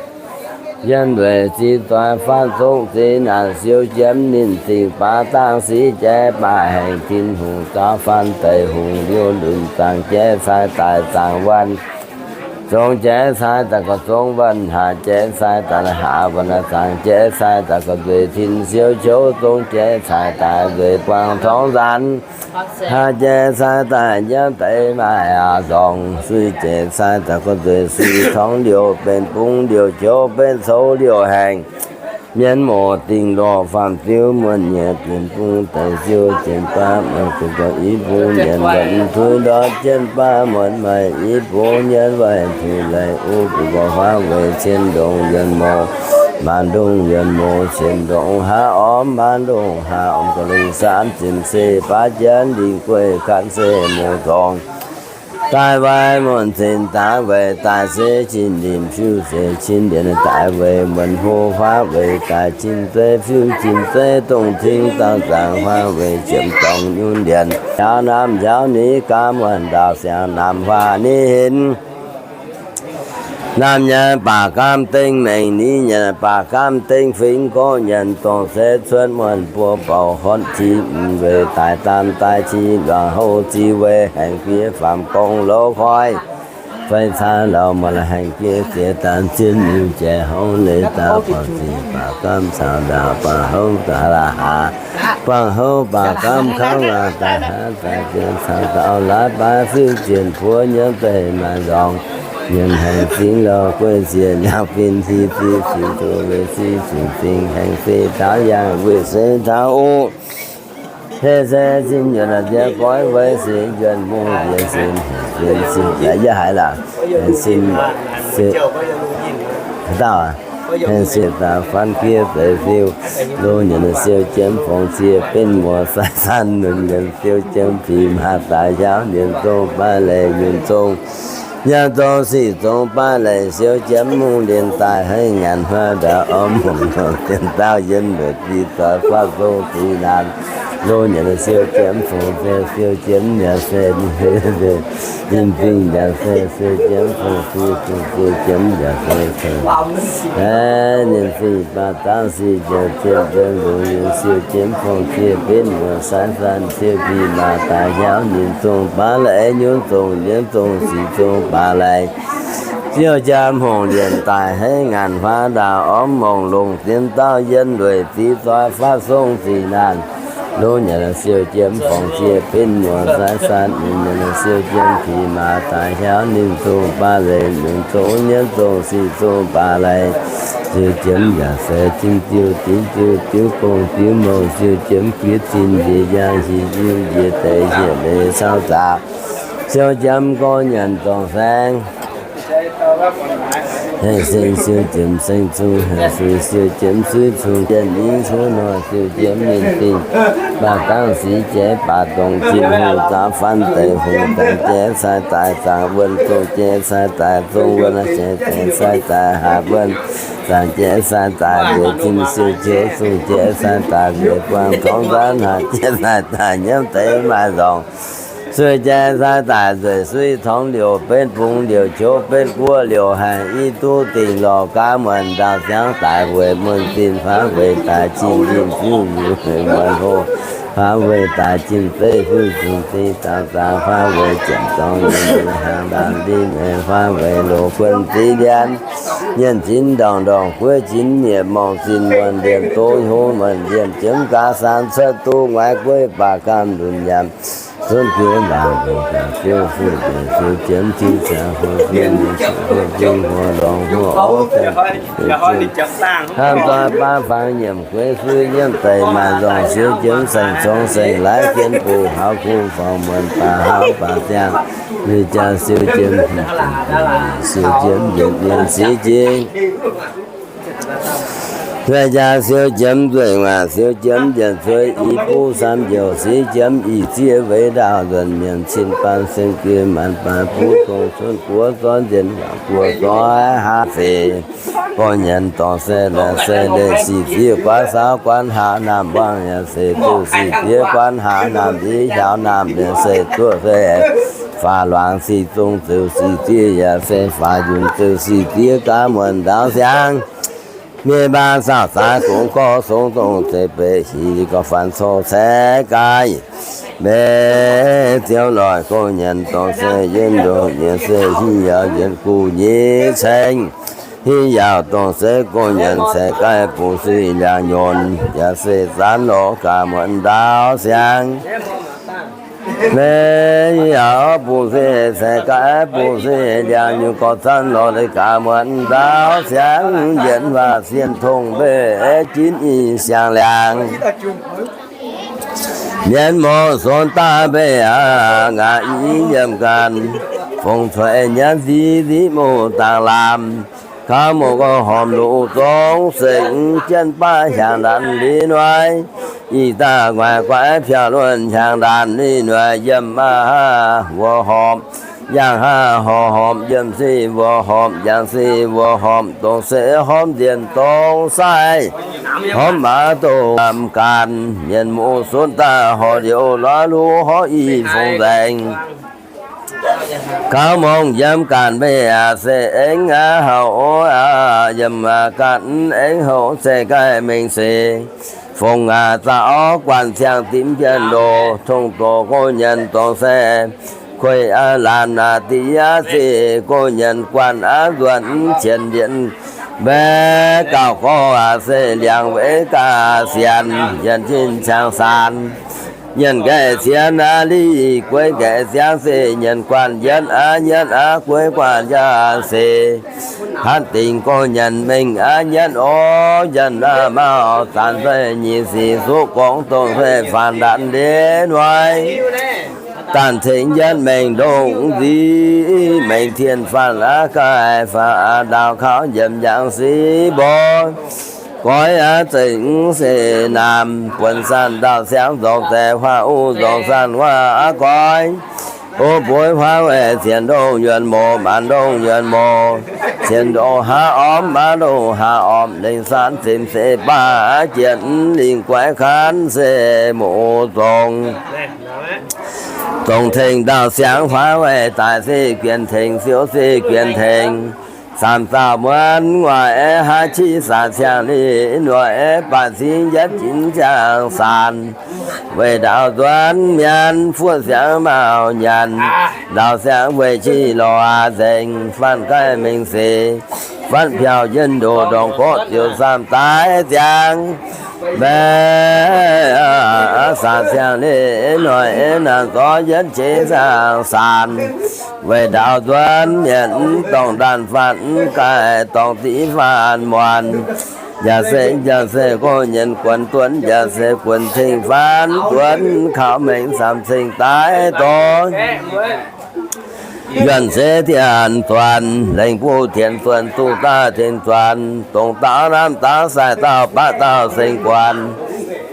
yien weic ziex doic faatv sokv ziex naanc siou jiemv ninh zingh baav dangh siqv jaiv baav haengh Tin-Hungh zaaux faanv deic hungh liouh lunx zaangc jaiv cai daic zaangc waanc zong jaiv cai daaih gorx zong waanc haac jaiv cai daaih haac waanc zaangc jaiv cai daaih gorx nzueic tin siou qouv zong jaiv cai daaih nzueic buangh torngv nzaanx haac jaiv cai daaih nyiemv deix maaih aac nzorngc suiv jaiv cai daaih gorx nzueic suiv torngv liouh benx bung liouh qouv benx coux liouh haengh Mienh mouz dingh lorh faam-ziu muonh nyieqc, dienx bung deix siou jienv baav muonh gu'nguaaic, i bung mienh muonh tuix ndortv jienv baav muonh maaic, i bung nyienh waaic tuix leiz, uv gu'nguaaic huaav weic cien ndongc yuonx mouz, maanc ndongc yuonx mouz cien ndongc haav ormv, maanc ndongc haav ormv gauh lengh saanv zinh se baav jienv lingh gueiv kan se mouz zorngx. Daaih waaic muonh cin daaih weic daaih se cin ndin fiuv se cin ndin daaih weic muonh hlo huaav weic daaih cin zeiv fiuv cin zeiv dongh cing dangh zaangc huaav weic ziepc dorngx nyunv ndienh. Njaaux namh njaaux ni gaav muonh ndaauh siangx namh huaav ni henv. Namh nyanc baac gamh dengh mengh ni nyanc baac gamh dengh fingx gorngv nyanc dongh se cuotv muonh buo bouc horpc ti weic daaih daanh daaih ti luangc houh zi weic haengh fiev faam gorngv louv koiv. Fei caa lauh muonh haengh fiev ziex daanh zien mingh jiex houv leiz daaih buangh ziex baac gamh caux ndaauh baac houv daaih la'haax, baac houv baac gamh kangv la'daaih haav daaih jiex caux ndaauh laaix baaix fiuv jienv buov nyiemv deix maaih nzorngx. Nyiemc haengh fingx louh gueiv ziex nyaanh fin ti zi cingx zoh weic si cingx fingx haengh se taux yangh weic se taux uv. Heh se zinh njuonc la'ziex goiv weic se njuonc mungh njiec sin, sin, sin, yaac yie haiz laac, sin, sin, dauh, heh se daaih fan fiev zeiz siou, lo nyienc siou jiemv fongc cie benv muoz sai san nunc nyienc siou jiemv fih maaz daaih hiauv nyienc zong baav leiz nyunc zong, nyaanh zong sic zong baav leiz siou jiemv mungh ndienh daaih haiv nyanc huaav ndaauh ormv hungh hnyouv dien dauh yien lueic di zoix fatv zong sic naanc, lo nyienc siou jiemv fongc se siou jiemv yaac se ninh fingx yaac se siou jiemv fongc siou fongc siou jiemv yaac se cong, ninh fingx baac dangv sic njoux jienv nzuonx lungz yaac siou jiemv fongc cie benv muoz sai san siou fih maaz daaih hiauv ninh zong baav leiz nyunc zong nyienv zong sic zong baav leiz. Siou jiemv hungh ndienh daaih haiv nyanc huaav ndaauh ormv mongh longc dien dauh yien lueic di zoix fatv zong sic naanc, lo nyienc siou jiemv fongc cie benv muoz sai san ninh nyienc siou jiemv fih maaz daaih hiauv ninh zong baav leiz nyunc zong nyienv zong sic zong baav leiz. Siou jiemv yaac se jimv diuh dinv diuh diuv gong diuv mouh siou jiemv fiev zinh njiec yaangh hieh njiec deix hieh leiz caux zaqc. Siou jiemv gorx nyanc dorngc saeng. Haengh sin siou jiemv saeng cung, haengh sin siou jiemv suiv cung, jienv ningv cuotv nor siou jiemv ninh fingx. Baac dangv sic jiex baac dongh zinh hungh zaaux fan deix hungh, zaangc jiex sai daaih zaangc wuonh, zong jiex sai daaih zong wuonh, jiex jiex sai daaih haaz wuonh, zaangc jiex sai daaih nzueic zinh siou qouv, zong jiex sai daaih nzueic buangh torngv nzaanv, haaz jiex sai daaih nyiemv deix maaih nzorngc. Suiv jiex sai daaih nzueic suiv torngv liouc betv bung liouc qouv betv guoqv liouc haih i duqv dingc lorh gaav muonc ndaauh ziangv daaih weic muonh zinh faanv weic daaih zinh zinh fiuv liuz weic muonc hlo faanv weic daaih zinh zeiv fiuv zinh zeiv dangx dangx faanv weic ziepc dorngx nyei haangx ndaamv ndiev nyei faanv weic loz guon ziex ndiev, nyienh zinx ndorngc ndorngc gueiv zinx mietc morngh zinh muonh ndienh doz hlo muonh ndienh jiemv gaax san cuotv duqv nguaaiv gueiv baac gamh lunc nyanc. Zunv jiex mbaangc mbuo gaax fiuv fuqv njiec siou jiemv jiu ziangx huoqv fingx nyei siou huoqv fingx huoqv lorngx huoqv orv ziangh hnamv doix baav fangx nyiemc gueiv suiv nyiemv deix maaih nzorngh siou jiemv saeng-cong saeng-laaix jien buc hauv kuv forng muonc baac hauv baac ziangh. Nzueic jaax siou jiemv, siou jiemv njiec mienh sic jiex. Nzueic jaax siou jiemv nzueic nguaaic siou jiemv njiec cuei i buv sam njoux sic jiemv ih zieqv weic ndaauh nzuonc mienh cin baan seng jiex maanc baac buv dongh cuotv guoqv zorqv nzienh yaac buo zorqv haav feix. Gorx nyanc dorngc se laaix se leiz sic zieqv guaav saauv guaav haav naamh wangh yaac se duqv sic zieqv guaav haav naamh ndiev hiaaux naamh yaac se duqv se faaux luangx sic zong zoux sic zieqv yaac se faaux yunc zoux sic zieqv gaav muonc ndaauv siangv. Mienh baac sauc zaaix gongx gorx song dongh zeiv beic hic gorx faanx cou caeqv gaaih mbenc ziouv loic gouv nyanc dorngc se yiem ndongc yie se hiv yaauc yietc guv nyei ceng. Hiv yaauc dongh se gouv nyanc caeqv gaaih bungx sic ndiangx nyorx yaac se zaanv lorz gaax muonc ndaauv siangv. Maiv yaac bungx se sai gaax, bungx se ndiangx nyungc gorx zanv lorz leiz gaax muonz ndaauv siangx yienx waac sienh tongx mbeih jinv i siangx liangx. Mienh mouc sonx daaih mbeih aqv, ngaac i yiem ganh, fongc cuotv nyanv ziv ziv mouc dangx lamh. Kaux mouc gorx hormc luc zong sengx jienv baav hiaangx ndaanx li noi. Ih daaih guaix guaix piaux luonx hiaangx ndaanx li noi yiem aqv, wuov horpc yangh aqv, horpc horpc yiem se wuov horpc yangh se wuov horpc dongh se horpc nzienh dongh sai. Horpc maaz doqc yiem ganh, mienh muoz-zunv daaih horpc liouc lorz luv horpc i fungx nzaeng. Kaux mouc yiem ganh mbeih aqv, se aengx aqv houc aqv, yiem ganh aengx houc se gaih mengh seix. Fongc aqv zaqc orv guanh ciangx dimv jienv loz, tongx doqc gorx nyanc dongh se kueih aqv, laanh aqv diqv aqv se gorx nyanc guanh aqv, nzuonx qienx ndienx mbaeqv gauh gorx aqv, se liangx weic gaax sienx nyanc cin ciangx saanx. Nyanc nqaeqv sienx aqv, li gueix nqaeqv siangx se nyanc guanh yietv aqv, yietv aqv gueix guanh yietv seix. Hatv dingc gorx nyanc mengh aqv, yietv orv nyanc aqv, mauv zanc se nyic sic suqv gorngv dongh se faanx ndaanx ndiev noi. Daanh cingx yietv mengh ndongc nziv, mengh tien faanx aqv, gaih faanx ndaauv kaux njiemc njang sic mborqv. Goiv aqv zengc se naamh buonc sanc ndaauv siangx nzorngc zaeqc huaav uv nzorngc sanc huaav aqv goiv. O bueix huaav weic cien ndongh yuonx mouz, maanc ndongh yuonx mouz, cien ndongh haav ormv, maanc ndongh haav ormv, lengc sanc zimc se baav jiex lingh guaix kanv se mouz zongx. Dongh tengx ndaauv siangx huaav weic daaih se juonc tengx, siou se juonc tengx. Saamv dauh muonz nguaaic haav qiv saax ciangh li noic, baac cingx yietv jinx ciangh saanx. Weic ndaauv nzuonx mienh fuqv siangx mauh nyanc, ndaauv siangx weic qiv lorz nzengc faanx gaih mengh seix. Fatv piaux jienv ndoqc ndorngc gorqv ziouc saamv daaih ziangx. Mbaeqc saax siang-leiz noic naanc zorqv yietv jeiv siang-saanx. Weic ndaauv nzuonx mienh dorngc ndaanh faanx gaaih dorngc diqv faanx muonc. Yaac se, yaac se gorx nyanc guonx duonv, yaac se guonx cing faanx duonv kaux mengh samx cing daaih dorngc. Yuonh se tien zuonx, lengc buv tien zuonx, duqv daaih tien zuonx, dongh dauh naamh dauh sai dauh baqv dauh seng guanx,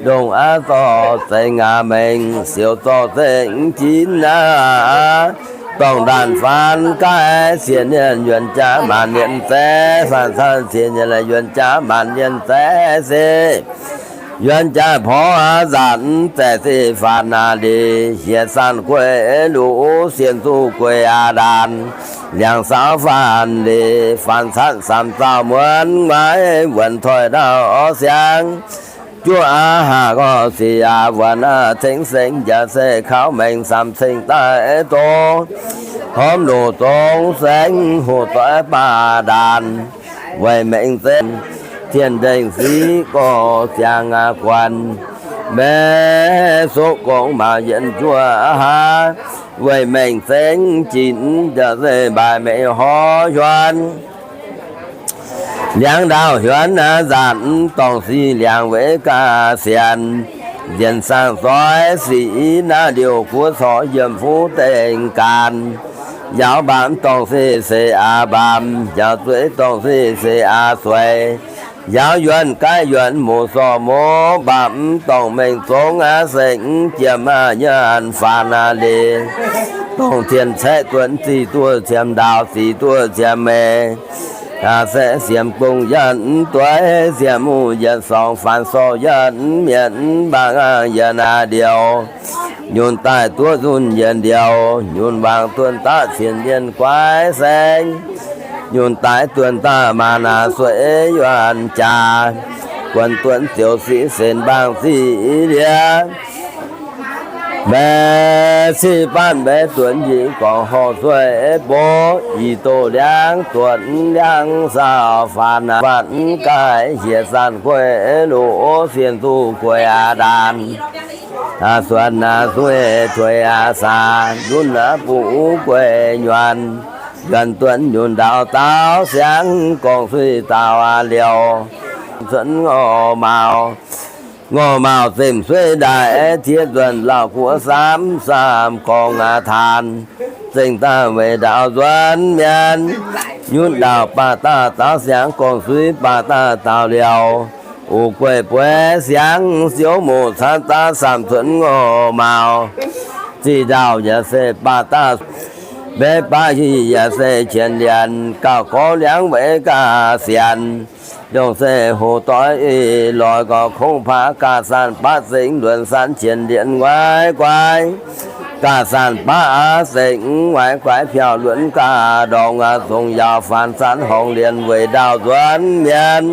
ndongc aqv zorqv zengx aqv mengh, siouc zorqv zengx jinx aqv. Dorngc ndaanh faanx gaaih sienx mienh yuonx jaax maanc mienh zeiv, faanx caan sienx mienh yuonx jaax maanc mienh zeiv se yuonx jaax porv aqv nzanc zaeqc se faanx aqv lic, hieh zanc gueix luv sienx zuqc gueix aqv ndaanh, liangx saauv faanx lic, faanx catv samx zaux muonz maiv wuonx toi ndau orv siang. Juov aqv haac gorx sic aqv wuonx aqv ceng seng jaax se kaux mengh samx cing daaih doz, hormh loz zong saeng hoqc doix baac ndaanh, weic mengh zeiv tien ndengh siqv gorx ziangx aqv guanx, maiv soqv gong maauh yienx juov haav, weic mengh zengx jinx jaax se mbaaix mengh horv hiuonv. Liangx ndaauh hiuonv aqv nzanc dorngc sic liangx weic gaax sienx, nzienx saang-zoih sic i naaiv liouh guov corc yiem fuv dengh gaanx. Yaauv mbaamz dorngc sic seix aqv mbaamz, yaauv zueiz dorngc sic seix aqv zueiz. Yaauv yuonx gaaiv yuonx moz sorc moz mbaamz dorngc mengh zongx aqv sengx jiem aqv nyanc faanx aqv lic. Dorngc tien caeqv duonx zic duoh ciemx ndaaux zic duoh ciemx meix. Aa, se siemx gong yienv dueiv, siemx muh yienv sorngx, faanx sorc yienv mienh, mbaang yienv aqv ndioux. Nyunc daaih duqv zunh yienv ndioux, nyunc waangc dunh daaih cien mienh guaix saeng. Nyunc daaih dunh daaih maanc aqv sueih yuonh jaax, guonx duonx ziouc siqv senx mbaang ziqv liev. Mbaeqc ciqv baanv mbaeqc duonx yie gorngv horh sueih bov, yie doh liangv duonx liangv saauh faanx aqv, faanx gaaih hieh zanc gueix loz sienx zuqc gueix aqv ndaanh. Suonx aqv, sueih tuix aqv, saax lunx aqv, bungx gueiv nyuonh, yuonh duonx nyunc ndaauv daauv siangx, gorngv suiv daauh liouh, cuotv ngorc mauz, ngorc mauz zemh sueiv ndaaih, tiev nzuonx lauh guoqv samv, samv gorngv aqv taan, zengc daaih weic ndaauv nzuonx mienh, nyunc ndaauv baac daaih daauv siangx, gorngv suiv baac daaih daauh liouh, uqv gueiv bueix siangx, siouv muoz caanv daav samv cuotv ngorc mauz, ziqc ndaauh yaac se baac daaih, mbeqv baav hieh yaac se qienx lienx, gauh gorngv liangv weic gaax sienx, ndongc se hoc doix ih loix gorx kongv paav gaax saanh baav zengx luonx saanv qienx lienx waaiv guaix, gaax saanh baav aav zengx waaiv guaix biauv luonx gaax ndorngx aqv, zongc yaauc faanx saanv horngz lienx weic ndaauv nzuonx mienh,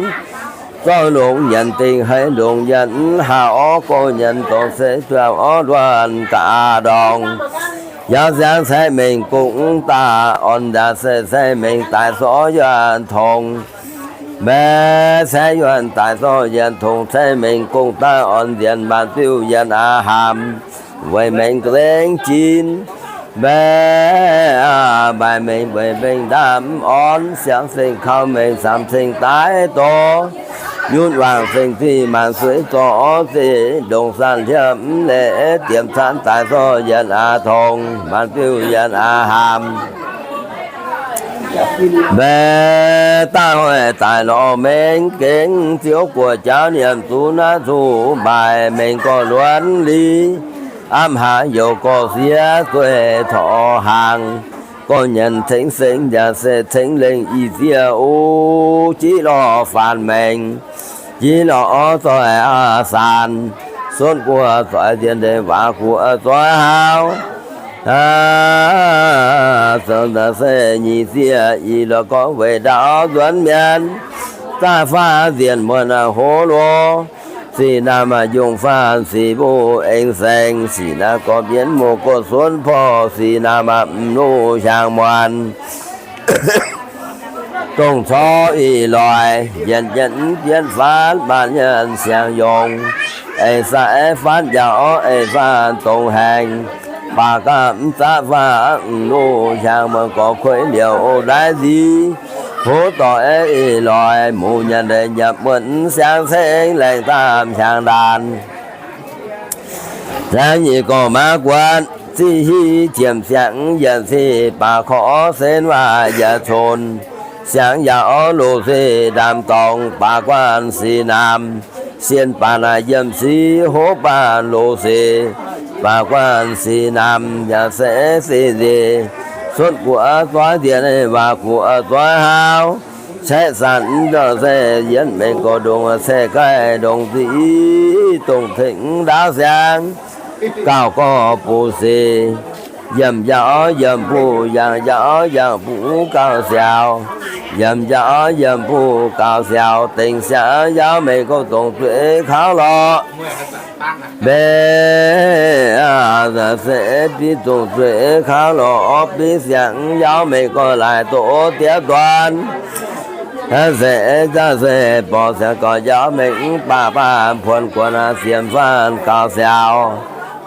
zorqv longx nyanc dingc haiz longx nyanc mv haauh orv, gox nyanc dongh se juangc orv luonx gaax ndorngx. Yaac siangx caeqv mengh gong daaih orn, yaac se caeqv mengh daaih zorqv yuonh tongx. Mbaeqv caeqv yuonh daaih zorqv yienx tongx, caeqv mengh gong daaih orn, nzienx maanc diuv yienx aqv haamz, weic mengh ga'zengv jin. Mbaeqv maaih mengh weic mengh ndaamv orn, siangx ceng kaux mengh camv ceng daaih dorh, nyunc wangc ceng ziqc maanc suiv zorqv orv ziqc, ndongc saanh hiepv mv leiz diemx caanv daaih zorqv yienx aqv tongx, maanc diuv yienx aqv haamz. Mbaeqv daaih hoic daaih lorz mengh gengh, ziouv guoqv jaauv nyiemc zuqc naaiv zuqc maaih mengh gorx luonx li, apv haaix youc gorx sieqv zueih torqv hnaangx, gorx nyanc cengx sengx yaac se cengx lengh ih zieqv uv, jiv lorh faanx mengh, jiv lorh orv zoih aav saanx, sunv guoqv zoih nzien ndeic waac guoqv zoih haauh. Aav, se nyic zieqv ih lorz gorngv weic ndaauv nzuonx mienh, zaah faah nzienh muonh hoz loz, sic naamh yungh faanh sic mbuv eng saeng, sic naamh gorx mienv muoz gorx sunv porv, sic naamh mv nuqv hiaangx muonz, dongh corc ih loix, yienc yienc bienv faanv maanc nyanc siangx yongz, eix sai faanv njaaux eix faanv dongh haengx, baac gaax mv zaqv faanv mv nuqv hiaangx muonz gorx kueix liouc o naaiv nziv, hoz doic eix loix muoz nyanc ndeic nyanc muonz siangx ceng laengz daamh hiaangx ndaanx. Zaangc nyic gorx maiv guonv, ziqv hiv jiemc siangx yienc sic baac korv senv waac yaac cunx, siangx yaac orv loz sic ndaamv dorngx baac guanh sic naamh, sien baac naaic yiem sic hov baac loz sic, baac guanh sic naamh yaac se sic nziex, sunv guoqv zoih nziex waac guoqv zoih haauh, caeqv sanc mv ndorh se yienv mengh gorx ndongc se gaih ndongc zic, dongh tengx ndaauv siangx, gauh gorx buc sic, yiemc yaac orv yiemc buv, yangh yaac orv yangh buv gauh siaaux, yiemc yaac orv yiemc buv gauh siaaux, dengc siangx yaav mengh gorx dongh zueiz kaux lorqc. Mbaeqv se biv dongh zueiz kaux lorqc, biv siangx yaav mengh gorx laaix doqc diev duan. Se zaav se borqc siangx gorx yaav mengh mv baac baac puonx guonx aav siemx faanv gauh siaaux.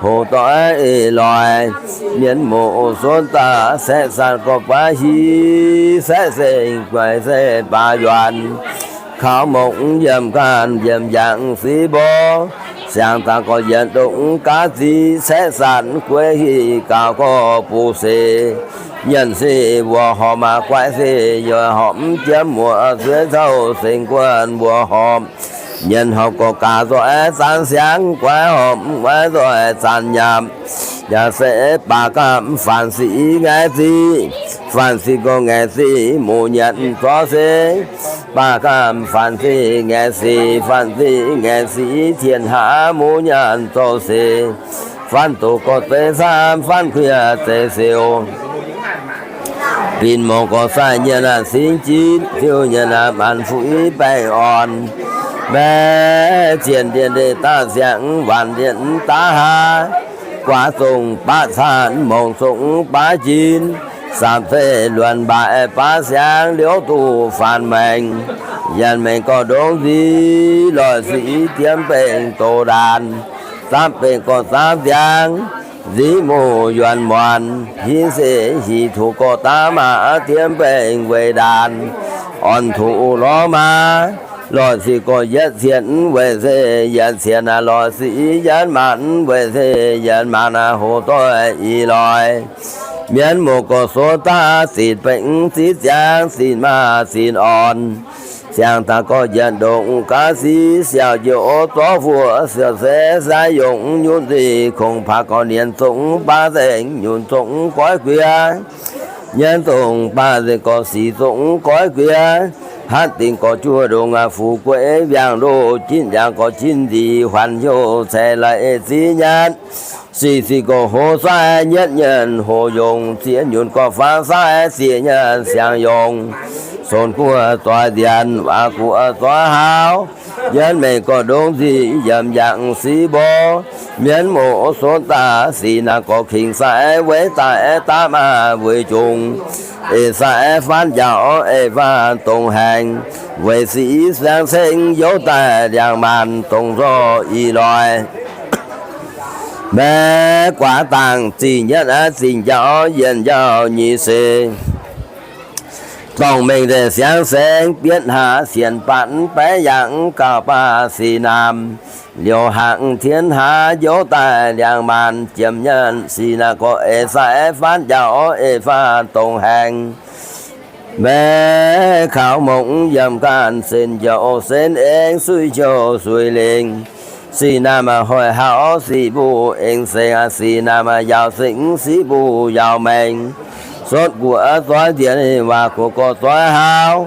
Hoc doic eix loix, mienh muoz-oc sunv daaih caeqv sanc gorx baav hiv, caeqv sengx guaix se baac yuonx, kaux mongc yiemc ganh yiemc yangh sic mbo, siangx dangx gorx yienx ndongc gaav zic, caeqv sanc gueix hiv gauh gorx buc sic, nyanc sic mbuoqc horpc maac guaix sic yoic horpc mv jiem muoz sueiv cou sengx guoqv mbuoqc horpc, nyanc horpc gorqv gaax nzoih zanc siangx guaix horpc mv guaix nzoih zanc nyaapc, yaac se baac ganh faanx sic ngaeqv zic, faanx sic gorx ngaeqv sic muoz nyanc zorqv sic, baac ganh faanx sic ngaeqv sic, faanx sic ngaeqv sic tien haav muoz nyanc zorqv sic, faanv doqc gorx zeiv camv, faanv kuiv zeiv siou, binc mouc gorx sai nyienx aac singx jin, ziouc nyienx aac maanc fuix baengh orn. Mbaeqv zienh ndiev ndeic daav siangx, waanc ndiev daav haav, guaax zongc baav caanv, mongc zongc baav jin, saamc se luonc mbaaix baav siangx, liouv duqv faanx maengc, yienc maengc gorx ndongc nzic, loic sic diemv bengh doz ndaanx, Zapv bengh gorx zapv nziang, nziv muoz yuonx muonz, hingv se hic tuc gorx daav maah, diev bengh weic ndaanx, orn tuc lorz maa, loic sic gorx yietv cien weic se yietv cien aac, loic sic yietv maanc weic se yietv maanc aac, hoc doix ih loic. Mienv muoz gorx sov daav zitc bengh zitc ziangx, zitc maah zitc orn. Siang daaih gorx yietc ndongc gaav sic, siaauc njoux zorqv fuoqv, siaauc se sai yongc nyunc nzih, kongx paax gorx nienx zongc baav nzengc, nyunc zongc goiv guiex. Nyienv zongc baav nzengc gorx sic zongc goiv guiex. Hatv dingc gorx juov ndongc aac, fuqv gueix mbiaangx ndoh, jitv ndiangx gorx jitv nzic, huanc hnyouv ceix la'eix ziv nyatv. Sic sic gorx hoz sai nyietv nyienc hoc yongc, ziex nyunc gorx faang sai ziex nyienc siang yongc. Sonx gu'nguaaz zoih nzienx, waac gu'nguaaz zoih haauv, nyienv mengh gorx ndongc nzic, yiem yangh sic mbo. Mienv muoz sov daaih sic naaic gorx kingx sai weic daaih daav maah weic jungx. Eix sai faanv njaaux eix faanv dongh haengx, weic sic siang ceng youv daaih liangx maanc dongh nzorh ih loic. Mbaeqv guaax dangh zingh nyietv aqv, zingh njaaux yienc njaaux nyic seix. Dorngh mengh nzengc siang sengx bietv haax sienx batv baeqv yangh gauh baac sic naamh. Liouh hangc tien haax youv daaih liangx maanc jiem nyienc sic naaic gorx eix sai faanv njaaux eix faanv dongh haengx. Mbaeqv kaux mongc yiem ganh sen njoux sen eng suiv jouh suiv lingh. Sic naamh hoic hauv sic mbuo eng sengx aqv, sic naamh yaauc sengx sic mbuo yaauc mengh. Sotv gu'nguaaz zoih nzienx, waac gu'nguaaz gorx zoih haauv.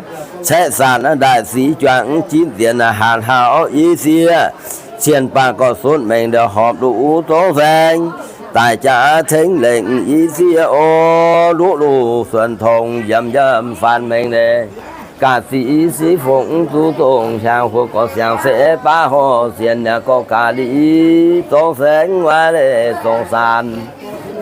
Caeqv saanc ndaaih sic juangc, jitv nzienx hatc hauv i zieqv. Cien baac gorx sotv mengh ndau horpc nduqc zongv saeng. Daaih jaax tengx lengh i zieqv o, luqv luqv suonc tongx yiem yiem faanx mengh leiz. Ga'sic sic fongc zuqc zongh hiaangx huoqv gorx siangx se baav horh sienx yaac gorx ga'lic zongv saeng waaic leiz zongh saanx.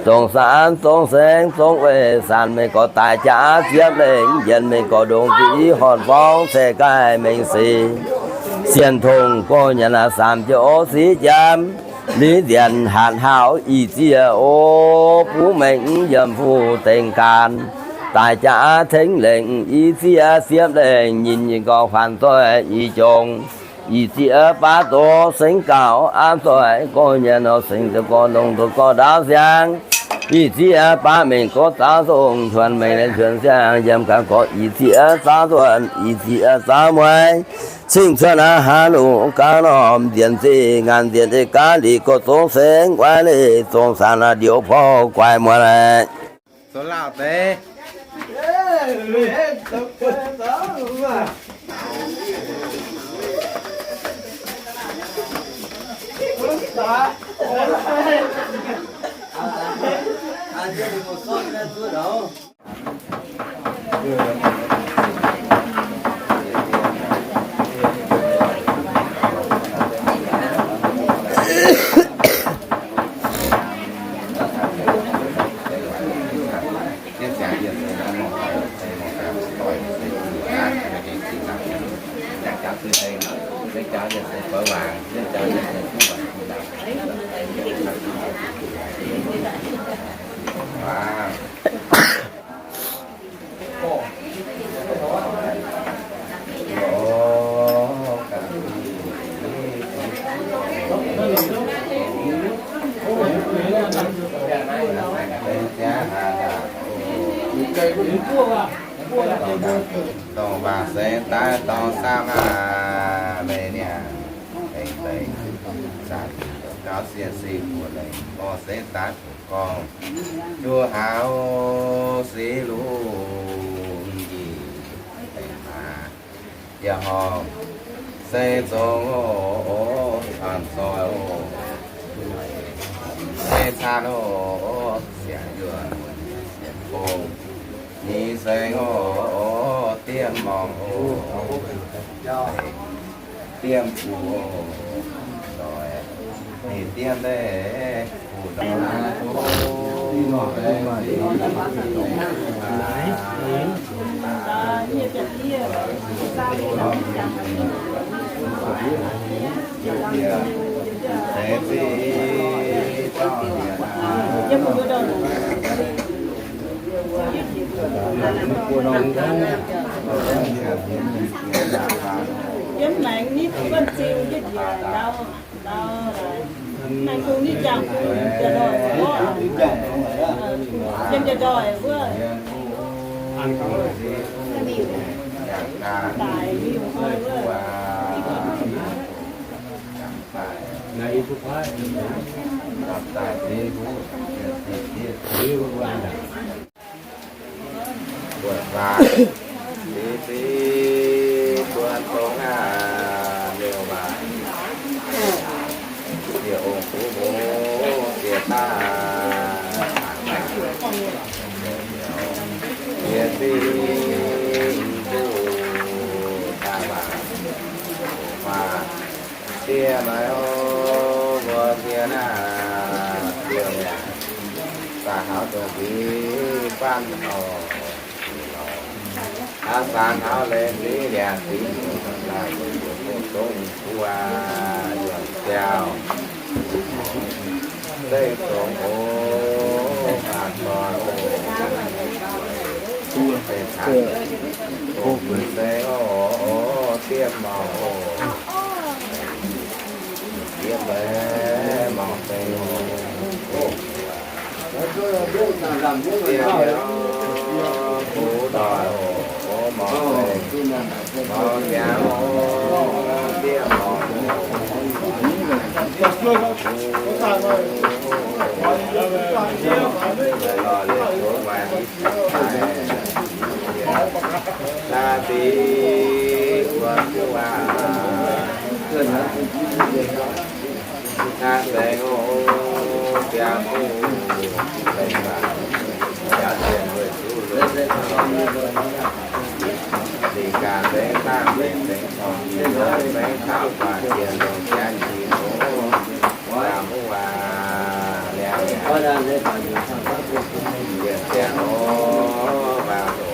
Zongh saanx zongv saeng zongv weic saanx mengh gorx daaih jaax ziepv lengh yienx mengh gorx ndongc ziqc horn forng ceix gaaih mengh sic. Sienh tongx gorx nyanc aac saamx jiex o sic jamv. Liz nzienx hatc hauv i zieqv o, buv mengh yiem fuqv dengh gaanx. Daaih jaax tengx lengh i zieqv ziepv lengh nyinh nyinh gorx huaanx zoih i jongx. I zieqv baav doz sengx gauh aav zoih gorx nyanc nor sengx zoux gorx longx zoux gorx ndaauv siang. I zieqv baav mengh gorx zaauv zongh, huaanx mengh leiz huaanx siang, yiem gaax gorx i zieqv zaauv zuonh, i zieqv zaauv mueiz. Cingv cuotv aqv, haaix lungh gauh norm nzienx zingh, ngaanc nzienx ei gaav lic gorx zongv sengx, waaic leiz zongh saanx aqv, ndioux porv guaix muonz aqv. Wow. Dongh waac seix daaih dorh saamv aac, meih niaa, dengx deix, zanc gauv sieqv siqv buoz lengh, dorh seix daaih fuqv gorngv, juov haav siqv lungh njiec, dengx maa, yaac horngh se zong oc, caan zoih oc, se caan oc, siangx yuonh, siangx gong, nyei seng oc, diev morngh oc, diev buc oc, doic, ninh diev deix buc doic. Yiem maengx nitv buonv-ziu nitv njiec ndau, ndau, maengx kungx nitv jangx kungx jiex ndoih, yiem jiex ndoih wuov, daic liuz wuov. Buatc waac, ziqv ziqv buonv dongh aac, miuc waac, ziec ong-kuv mbuo ziec daaih, ziec zingh duqv daaih waac, waac, die maaih oc, mbuo die naaiv, die mi'aqv, daaih hauv dongh nziv faanv oc. Aav zanc hauv leiz nziv liangx zingx muoz daaih mbuo mbuo mbuo zungv mingh kuv aac, yuonh ziangh, zeiv zongx oc, maanh doic oc, benx cangx, dongh mbuo zeiv oc, diev mouc oc, diev mouc zeiv oc. Diev mouc, kuv doic oc, mouc zeiv, mouc ziangx oc, diev mouc oc. Lorz liuz tov waaic, aa, diev, wuov, kuv aac. Aa, seix oc, biaa kuv, seix baac, biaa seix weih zuqv lui, lingh gaax nzengc dangh nzengc nzengc torngx, nzengc taux guaax jiex longx jaav njiec oc, waac mv waac liangx, jiex ziangx oc, waac oc.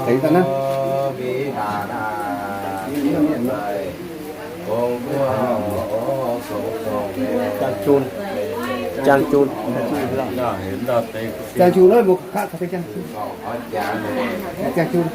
Tengx daaih naaiv. Jang Jun. Jang Jun. Jang Jun, Jang Jun.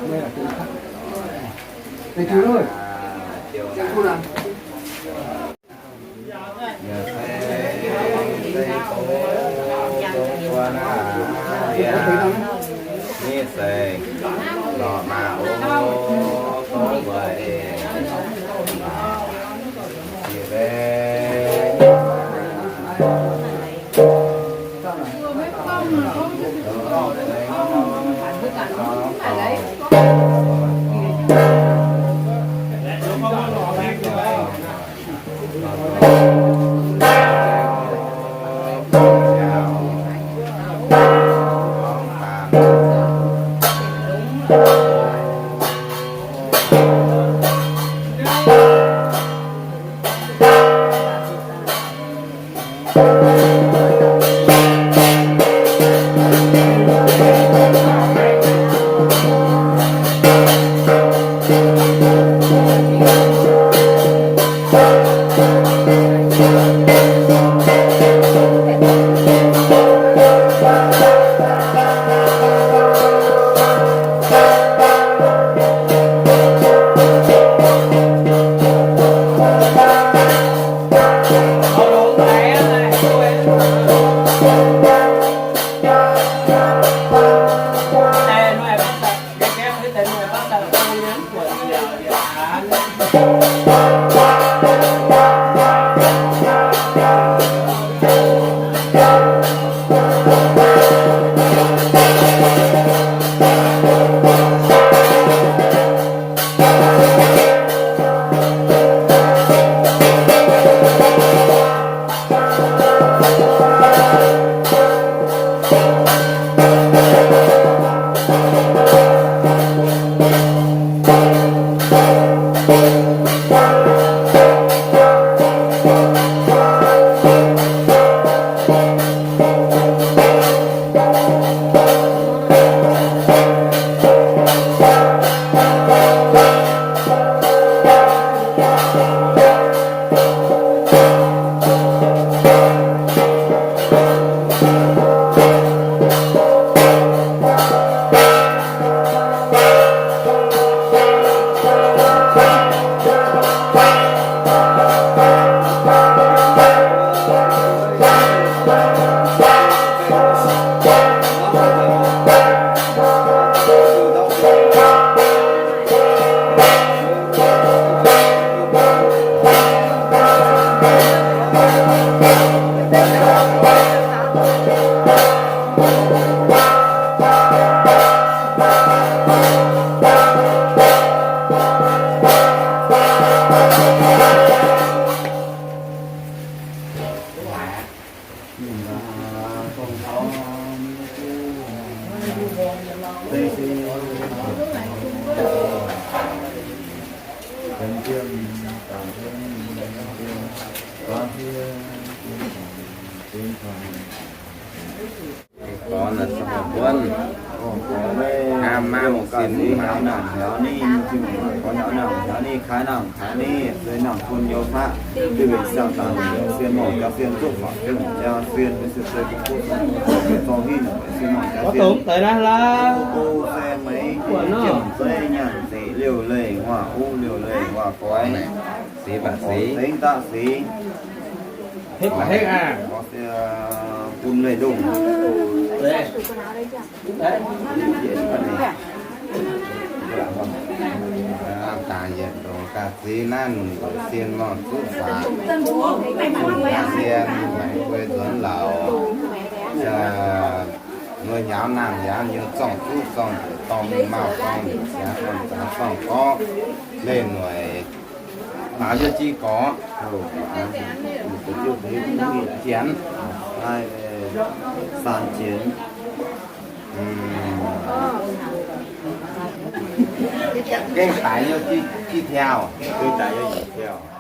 Gorngv naaiv se buonv, hnamv maiv mungh sin, hnamv nangc hnyouv ni, gorngv hnyouv nangc hnyouv ni, kaaix nangc kaaix ni, zueiz nangc bun youz faqv, duqv mingh siang dangx, sien morc jaa sien, zuqv faatv jaa sien, maiv se zueiz bun kuv, zorng hingh, sien morc jaa sien, o se meix, jiem zeiv nyaanh zeqc liouh leih nguaah uv liouh leih nguaah goix, seix baac seix, zengv daav seix, hepv baac hepv aqv, bun leih ndongh. Dangh yietc ndongc ganh zeix naaiv nunc sien lorh zuqv faatv, zuqv ganh sien maengx guei nzuonx lauc, nuov hnyangx nangh hnyangx nyei zorngh zuqv zorngh nduqc dorngh mingh mauh dorngh liepc ziangx dorngh zangx dorngh gorqv, leih noic faaux yie jiez gorx, janx, saan janx, gengh daic yie jiez tiauh, gengh daic yie jiez tiauh.